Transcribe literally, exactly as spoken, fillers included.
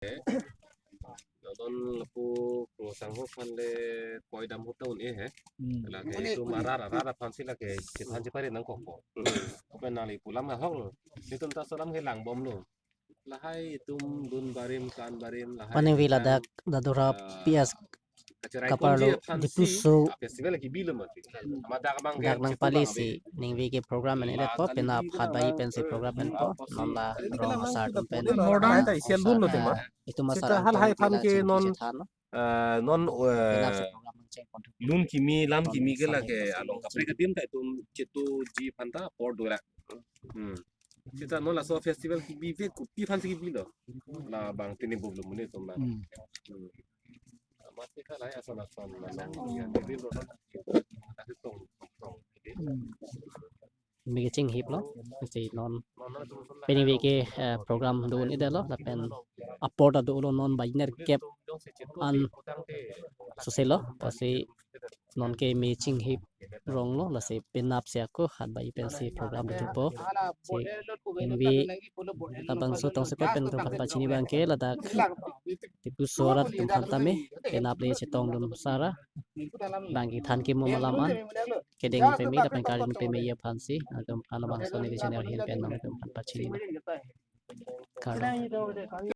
Don lapu pro sangho aphan le koidam ahut ta un-e he. Hmm. Lake itum arat arat aphan si lake chethan chepare nangkokpo. Open nangli pu alam ahok lo. Itum ta laso alam ke langbomlo. Lahai itum dun barim, kan barim, lahai Paningve itum ladak Dadora ah, P S kacherai kaparlo ponji aphan Diphu si so ah, festival ke bilo mati. Madak abang ke dak nangpale chetu abang si ave. Ningve ke program en-edetpo, la penap kali hat baji pen si program en-po, non la rong asar atum pen. Modern ta isi alun lo tema. Itum asar seta hal atum hai aphan ke non chethan lo. Ah, non, eh, penap si program nangcheng pon thu. Lun kimi, lam non kimi ke sa lake hai along kaprek adim ta itum chetuji aphan ta apor do ra. Hmm. Seta non laso festival kebi ave kopi aphan si kebilo. Labang tini bublu muni atum na. Hmm. Hmm. Amat seta lahai ason ason na nang ya, kebi lo na. Kasi tong, tong, tong. Hmm. Ningve ke chinghip lo, si non. Peningve ke, eh, program do un-edetlo, lapen apor ta dolo non baji nerkep an sose lo, lasi non ke me chinghip rong lo, lasi penap si ako hat baji pen si program do thupo. Si ningve labangso tongsekot pen atum aphan pachini abang ke ladak Diphu so arat atum aphan tame penap le chetongdun sara bang kethan kemo alam an kedeng peme lapen karjun peme aphan si atum aphan labangso neli channel ahin pen nangtum aphan pachini. Kardom.